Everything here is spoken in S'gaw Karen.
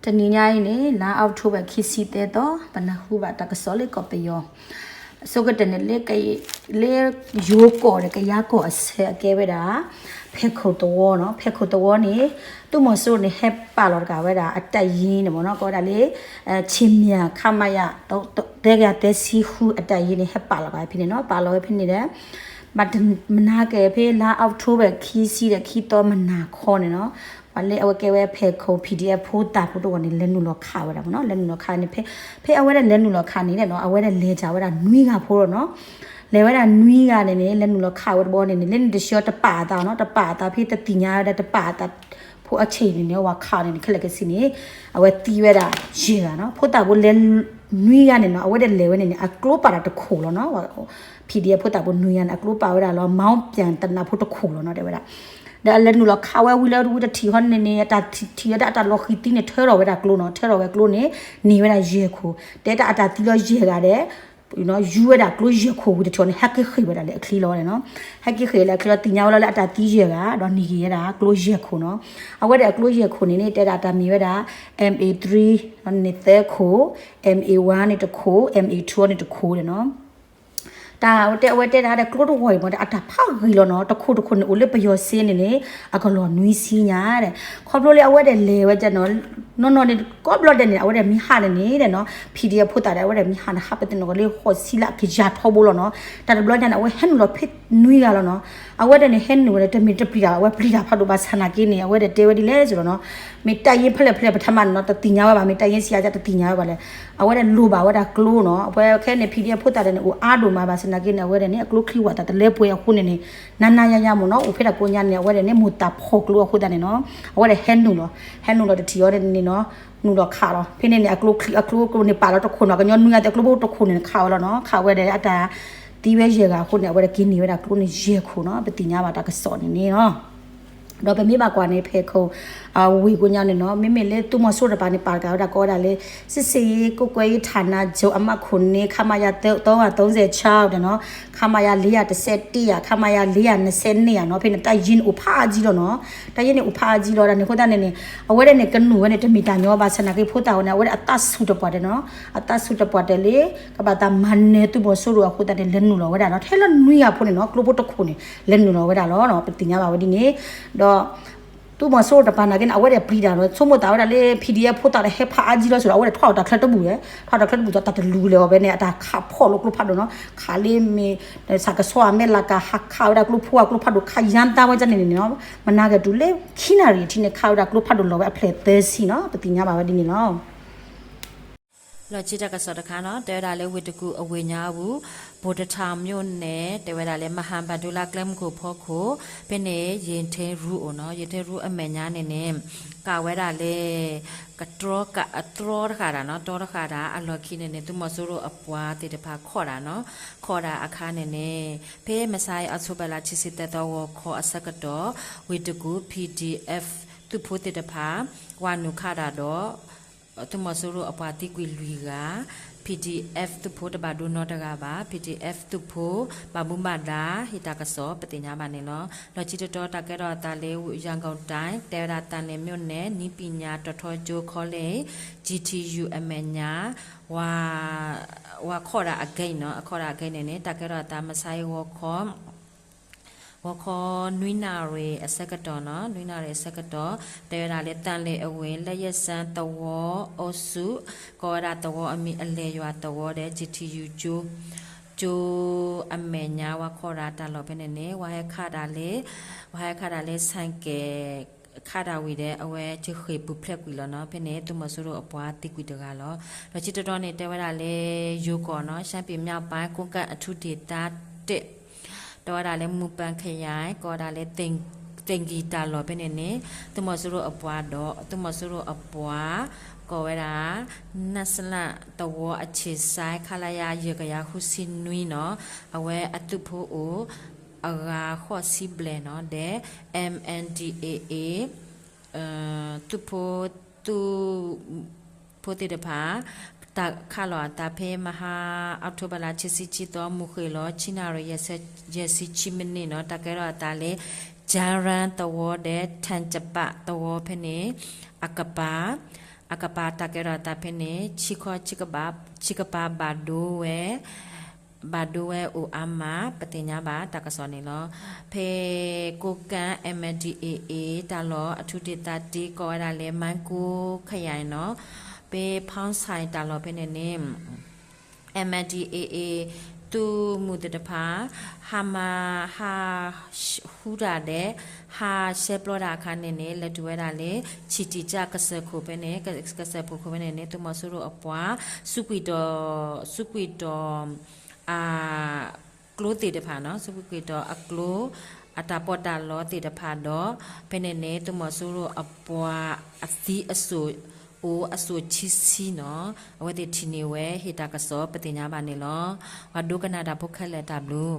တနံၤညါအံၤန့ၣ် လါအီးကထိဘၢၣ် ခံဆံသၢသီ ပနၢ်ဟူဘၣ်တၢ်ကစီၣ်လၢကီၢ်ပယီၤ အဆိကတၢၢ်န့ၣ် လၢယိၤကီၢ်ဒီးကယၤကီၢ်အဆၢ အကဲဝဲဒၣ် ဖဲခိၣ်သဝီနီၤ, ဖဲခိၣ်သဝီန့ၣ် သုးမီၤစိရိၤန့ၣ် ဟဲပာ်လီၤတက့ၢ်ဝဲဒၣ်အတၢ်ယ့န့ၣ်မ့ၢ်နီၤ, ကိးဝဲဒၣ်လၢ ခြေမြန် ခမရ သၢကယၤသၢဆံဃု အတၢ်ယ့န့ၣ် ဟဲပာ်လီၤက့ၤဖဲန့ၣ်နီၤ, ပာ်လီၤဝဲဖဲန့ၣ်ဒီး ဘၣ်တမနၤက့ၤ ဖဲလါအီးကထိဘၢၣ် ခံဆံဒီးခံသီ မုၢ်နၤခီန့ၣ်နီၤ, ပှၤလၢအဝဲကဲဝဲဖဲခိၣ် PDF ဖိသၣ်ဖိတဂၤန့ၣ် လဲၤနုာ်လီၤခးဝဲဒၣ်မ့ၢ်နီၤ, လဲၤနုာ်လီၤခးန့ၣ် ဖဲ ဖဲအဝဲဒၣ်လဲၤနုာ်လီၤခးန့ၣ်နီၤ, အဝဲဒၣ်လဲၤတၢ်ဝဲဒၣ်နွံဂၤဖိလီၤနီၤ, လဲၤဝဲဒၣ်နွံဂၤန့ၣ်န့ၣ် လဲၤနုာ်လီၤခးဝဲတဘျီန့ၣ်န့ၣ် လၢန့ၣ်တဆှၢတပာ်အသးနီၤ, တပာ်အသးဖဲတသ့ၣ်ညါဝဲဒၣ် တပာ်အသးဖိအဆံးန့ၣ်န့ၣ် ဝဲခးန့ၣ်န့ၣ် ခဲလၢာ်ခဲဆ့န့ၣ် အဝဲသံဝဲဒၣ်ယဲၢ်ဂၤနီၤ, ဖိသၣ်ဖိလဲၤ နွံဂၤန့ၣ်နီၤ, အဝဲဒၣ်လဲၤဝဲန့ၣ်န့ၣ် အကျိပာ်ဒီးတခိၣ်လီၤနီၤ, PDF ဖိသၣ်ဖိနွံဂၤန့ၣ် အကျိပာ်ဝဲဒၣ်လီၤ မောင်းပြန် သနပ်ဖိတခိၣ်လီၤနီၤ တဲဝဲဒၣ်, ဒီးအလဲၤနုာ်လီၤခးဝဲဝံၤလၢတဝံၤတထံၣ်ဃီန့ၣ်န့ၣ် အတၢ်ထံၣ်ဝဲဒၣ်အတၢ်လီၤဃံၤသံန့ၣ် ထၢထီၣ်ဝဲဒၣ်ကျိနီၤ, ထၢထီၣ်ဝဲကျိန့ၣ် န့ၢ်ဝဲဒၣ်ယဲၢ်ခိၣ်, တဲတၢ်အတၢ်သံလီၤယဲၢ်ဂၤဒီး ယူၤဝဲဒၣ်ကျိယဲၢ်ခိၣ်ဝံၤတထံၣ်န့ၣ် ဟဲက့ၤဃ့ၢ်ဝဲဒၣ်လၢအချံလီၤဝဲဒၣ်နီၤ, ဟဲက့ၤဃ့ၢ်လၢအချံလီၤ သ့ၣ်ညါဝဲလီၤလၢအတၢ်သံယဲၢ်ဂၤ ဒီးန့ၢ်က့ၤဝဲဒၣ်ကျိယဲၢ်ခိၣ်နီၤ, အဝဲဒၣ်အကျိယဲၢ်ခိၣ်န့ၣ်န့ၣ် တဲဒၣ်တၢ်မ့ၢ်ဝဲဒၣ် MA three န့ၣ်သၢခိၣ်, MA one န့ၣ်တခိၣ်, MA two န့ၣ်တခိၣ်ဒီးနီၤ တၢ်တဲအဝဲတဲဒၣ်ဒီးကျိတဝီၤအံၤမ့ၢ်ဒီး အတၢ်ဖးဂ့ၤလီၤနီၤ, တခိၣ်တခိၣ်န့ၣ် အိၣ်လၢပယီၤစ့န့ၣ်န့ၣ် အကလီၤနွံဆံညါဒီး ခီဖျိလၢအဝဲဒၣ်လဲၤဝဲဒၣ်နီၤ, နီၢ်နီၢ်န့ၣ် ကိးဘျီဒဲးန့ၣ် အဝဲဒၣ်မ့ၢ်ဟးန့ၣ်န့ၣ်ဒီးနီၤ PDF ဖိသၣ်ဒီး အဝဲဒၣ်မ့ၢ်ဟးန့ၣ် ဟးပသ့ၣ်နီၣ်ကီးလၢဃိးဆံလၢအကယၤထီဘိလီၤနီၤ, တၢ်တဘျီညါန့ၣ် အဝဲဟဲနုာ်လီၤဖဲနွံဂၤလီၤနီၤ, အဝဲဒၣ်န့ၣ်ဟဲနုာ်ဝဲဒီး တမ့ၢ်တပျံၤတၢ်ဘၣ် အဝဲပျံၤတၢ်ဖးဒိၣ်ဘၣ်ဆၣ်နာ်က့န့ၣ် အဝဲဒၣ်တဲဝဲဒ်လဲၣ်စ့ၢ်ကီးနီၤ, မ့ၢ်တၢ်ယ့ဖဲလဲၣ်ဖဲလဲၣ် ပထမန့ၣ်နီၤ တသ့ၣ်ညါဝဲဘၣ်, မ့ၢ်တၢ်ယ့ဆံးအါ တသ့ၣ်ညါဝဲဘၣ်လဲၣ်, အဝဲဒၣ်လိၣ်ဘၣ်ဝဲဒၣ်ကျိနီၤ, အဝဲခဲန့ၣ် PDF ဖိသၣ်ဒီးန့ၣ် အိၣ်အါဒိၣ်မးဘၣ်ဆၣ်နာ်က့န့ၣ် အဝဲဒၣ်န့ၣ် အကျိချံဝၣ်သးတလၢပှဲၤအဃိန့ၣ်န့ၣ် နၤနၤယၤယၤမ့ၢ်နီၤ, အိၣ်ဖဲဒၣ်ကိးညါန့ၣ် အဝဲဒၣ်န့ၣ် မိၢ်တၢ်ဖီၣ်ကျိအဃိသတးန့ၣ်နီၤ, အဝဲဒၣ်ဟဲနုာ်လီၤ, ဟဲနုာ်လီၤတထံၣ်အီၤန့ၣ်နီၤ, နုာ်လီၤခးလီၤ, ဖဲန့ၣ်န့ၣ် အကျိချံ အကျိကျိန့ၣ် ပာ်လီၤတခိၣ်နီၤ, ကညီနွံဂၤသ့ၣ်အကျိဖိတခိၣ်န့ၣ် ခးဝဲလီၤနီၤ, ခးဝဲဒီးအတၢ်သံဝဲယဲၢ်ဂၤအဃိန့ၣ် အဝဲဒၣ်က့ၤန့ၢ်ဝဲဒၣ်ကျိန့ၣ်ယဲၢ်ခိၣ်နီၤ, ပသ့ၣ်ညါဘၣ်တၢ်ကစီၣ်န့ၣ်န့ၣ်နီၤ ဒီးပမ့ၢ်ဘၣ်ကွၢ်န့ၣ် ဖဲခိၣ် အဝ့ၢ်ကိးညါန့ၣ်နီၤ, မ့မ့ၢ်လၢသုးမီၤစိရိၤတပၤန့ၣ် ပာ်တကးဝဲဒၣ်ကိးဝဲဒၣ်လၢ စစ်ဆင်ရေးကွပ်ကဲရေးဌာနချုပ် အမှတ်ခုနှစ် ခမရ သုံးရာသုံးဆယ့်ခြောက် ဒီးနီၤ, ခမရ လေးရာတစ်ဆယ့်တစ် ခမရ လေးရာနှစ်ဆယ့်နှစ် နီၤ, ဖဲန့ၣ်တၢ်ယ့န့ၣ်အိၣ်ဖးအါကံလီၤနီၤ, တၢ်ယ့န့ၣ်အိၣ်ဖးအါကံလီၤ တၢ်န့ၣ်အဃိသတးန့ၣ်န့ၣ် အဝဲဒၣ်န့ၣ် ကနုာ်ဝဲန့ၣ် တမ့ၢ်တၢ်ညီဘၣ်ဆၣ်နာ်က့ဖိသၣ်ဝဲန့ၣ် အဝဲဒၣ်အသးဆူၣ်တပှၢ်တဲနီၤ, အသးဆူၣ်တပှၢ်တဲလၢ ကဘၣ်သးမၤနၢၤသုးမီၤစိရိၤအဃိသတးန့ၣ် လဲၤနုာ်လီၤဝဲဒၣ်လီၤ, ထဲလၢနွံဂၤဖိန့ၣ်နီၤ, ကျိဖိတခိၣ်န့ၣ် လဲၤနုာ်လီၤဝဲဒၣ်လီၤ, ပသ့ၣ်ညါဘၣ်ဝဲဒ်န့ၣ်, ဒီး သုးမီၤစိရိၤတပၤနာ်က့န့ၣ် အဝဲဒၣ်ပျံၤတၢ်လီၤ, ဆိကမိၣ်သးဝဲဒၣ်လၢ PDF ဖိသၣ်ဒီးဟဲဖးအါကံလီၤစ့ၢ်ဒီး အဝဲဒၣ်ထွဲအီၤတၢ်ချၢတဘူၣ်, ထွဲအီၤတၢ်ချၢတဘူၣ်ဒီး တၢ်တလူၤလဲၣ်အီၤဖဲန့ၣ် အတၢ်ခးဖီၣ်လိာ်ကျိဖးဒိၣ်နီၤ, ခးလၢမ့ၢ် စးကဆီအမဲာ်လးကၤ ဟးခးဝဲဒၣ်ကျိဖိ အကျိဖးဒိၣ်ခးယါတၢ်ဝဲန့ၣ်န့ၣ်နီၤ, မနၤက့ၤတုၤလၢခံနၣ်ရံၣ်အထံးန့ၣ် ခးဝဲဒၣ်ကျိဖးဒိၣ်လီၤဝဲအဖျၢၣ်သၢဆံနီၤ, ပသ့ၣ်ညါဘၣ်ဝဲဒ်န့ၣ်လီၤ. လီၢ်ခံတၢ်ကစီၣ်တခါနီၤ, တဲဝဲဒၣ်လၢဝ့ၢ်တကူၣ်အဝ့ၢ်ညါအပူၤ ဗိုလ်တထောင်မြို့နယ် တဲဝဲဒၣ်လၢ မဟာဗန္ဓုလ ကျဲမုၢ်ခိၣ်ဖီခိၣ် ဖဲန့ၣ် ယ့ၤထ့ရူအိၣ်နီၤ, ယ့ၤထ့ရူအမဲာ်ညါန့ၣ်န့ၣ် ကးဝဲဒၣ်လၢ ကတြီကးအတြီတဃာ်တၢ်နီၤ, တြီတဃာ်တၢ် အလီၢ်ခံန့ၣ်န့ၣ် သုးမီၤစိရိၤအပှၤသ့ၣ်တဖၣ်ခိးတၢ်နီၤ, ခိးတၢ်အခါန့ၣ်န့ၣ် ဖဲမဆါအံၤ October လါ ခံဆံသၢသီ ဂီၤခီအဆၢကတီၢ် ဝ့ၢ်တကူၣ် PDF သုးဖိသ့ၣ်တဖၣ် ဝၤနုာ်ခးတၢ်ဒီး သုးမီၤစိရိၤအပှၤသံကွံာ်လွံၢ်ဂၤ, PDF သုးဖိတဘၣ်ဒိနီတဂၤဘၣ်, PDF သုးဖိဘၣ်မူဘၣ်ဒါ ဟ့ၣ်တၢ်ကစီၣ်ပသ့ၣ်ညါဘၣ်န့ၣ်လီၤ. လီၢ်ခံတတီၤ တၢ်ကဲထီၣ်အသးလၢ ရန်ကုန်တိုင်း တဲဝဲဒၣ် သံလွင်မြို့နယ် နည်းပညာတော်ထွန်းကျောင်း college GTU အမဲာ်ညါ ဝၤ ဝၤခိးတၢ်အဂ့ၢ်နီၤ, အခိးတၢ်အဂ့ၢ်န့ၣ်န့ၣ် တၢ်ကဲထီၣ်အသး မဆါအံၤ ဂီၤခီ ဂီၤခီ နွံနၣ်ရံၣ်အဆၢကတီၢ်နီၤ, နွံနၣ်ရံၣ်အဆၢကတီၢ် တဲဝဲဒၣ်လၢ သံလွင်အဝ့ၢ် လက်ယက်စမ်းသဝီအုပ်စု ကိးဝဲဒၣ်သဝီအမံၤ အလဲၢ်ယွၤသဝီဒီး GTU ကၠိ ကၠိအမဲာ်ညါ ဝၤခိးတၢ်တၢ်လီၢ်ဖဲန့ၣ်န့ၣ် ဝၤဟဲခးတၢ်လၢ ဝၤဟဲခးတၢ်လၢ ဆိုင်ကယ် ခးတၢ်ဝံၤဒီး အဝဲကဃ့ၢ်ပူၤဖျဲးကွံာ်လီၤနီၤ, ဖဲန့ၣ် သုးမီၤစိရိၤအပှၤသံကွံာ်တဂၤလီၤ. ဒီးခံတတီၤန့ၣ် တဲဝဲဒၣ်လၢ ယိၤကီၢ်နီၤ, ရှမ်းပြည်မြောက်ပိုင်း ကိုးကန့်အထူးဒေသတစ် တဲဝဲဒၣ်လၢ မူပန်ခရိုင် ကိးဝဲဒၣ်လၢ သ့ၣ်ကံၣ်တၢ်လီၢ်ဖဲန့ၣ်န့ၣ် သုးမီၤစိရိၤအပှၤဒီး သုးမီၤစိရိၤအပှၤ ကိးဝဲဒၣ် နၢ်စလၣ်သဝီအဆံးစဲ ခလရ ယဲၢ်ကယၤဃုဆံနွံနီၤ, အဝဲအသုးဖိအိၣ် အဂၤဃိးဆံဘျဲၣ်နီၤ, ဒီး MNDAA သုးဖိ သုးဖိသ့ၣ်တဖၣ် တၢ်ခးလီၤအသးဖဲမဟါ အီးကထိဘၢၣ်လါ ခံဆံခံသီ မုၢ်ဃ့ၢ်လီၤ ဆံနၣ်ရံၣ် ယဲၢ်ဆံဆံမံးနံးနီၤ, တၢ်ကဲထီၣ်အသးလၢ ကၠၢရၢၣ်သဝီဒီး ထၣ်ကပးသဝီဖဲန့ၣ် အကပၤ အကပၤတၢ်ကဲထီၣ်အသးဖဲန့ၣ် ဆံခီ ဆံကပၤဘၣ်ဒိဝဲ ဘၣ်ဒိဝဲအိၣ်အါမး ပသ့ၣ်ညါဘၣ်တၢ်ကစီၣ်န့ၣ်လီၤ. ဖဲကိးကၣ် M N D A A တၢ်လီၢ်အထူးဒေသတစ် ကိးဝဲဒၣ်လၢ မၢၢ်ကိၣ်ခယဲနီၤ ဖဲဖီၣ်ဆဲးတၢ်လီၢ်ဖဲန့ၣ်န့ၣ် M N D A A သုးမုၢ်သ့ၣ်တဖၣ် ဟးမၤ ဟးဟူတၢ်ဒဲး ဟးရှဲပျီတၢ်အခါန့ၣ်န့ၣ် လဲၤတုၤဝဲဒၣ်လၢ ဆံၣ်တံၣ်ကၠၣ်ကစၢၢ်ခိၣ်ဖဲန့ၣ် ကစၢၢ်ခိၣ်ဖဲန့ၣ်န့ၣ် သုးမီၤစိရိၤအပှၤ စူးကွံာ်ဒီး စူးကွံာ်ဒီး အ ကျိသ့ၣ်တဖၣ်နီၤ စူးကွံာ်ဒီးအကျိ အတၢ်ပီးတၢ်လီသ့ၣ်တဖၣ်ဒီး ဖဲန့ၣ်န့ၣ် သုးမီၤစိရိၤအပှၤအသံအစိၣ် အိၣ်အစိၣ်ဆံဆံနီၤ အဝဲသ့ၣ်ထံၣ်န့ၢ်ဝဲ ဟ့ၣ်တၢ်ကစီၣ်ပသ့ၣ်ညါဘၣ်န့ၣ်လီၤ. ပှၤဒိကနၣ်တၢ်ဖိခဲလၢာ်တၢ်ဘျုး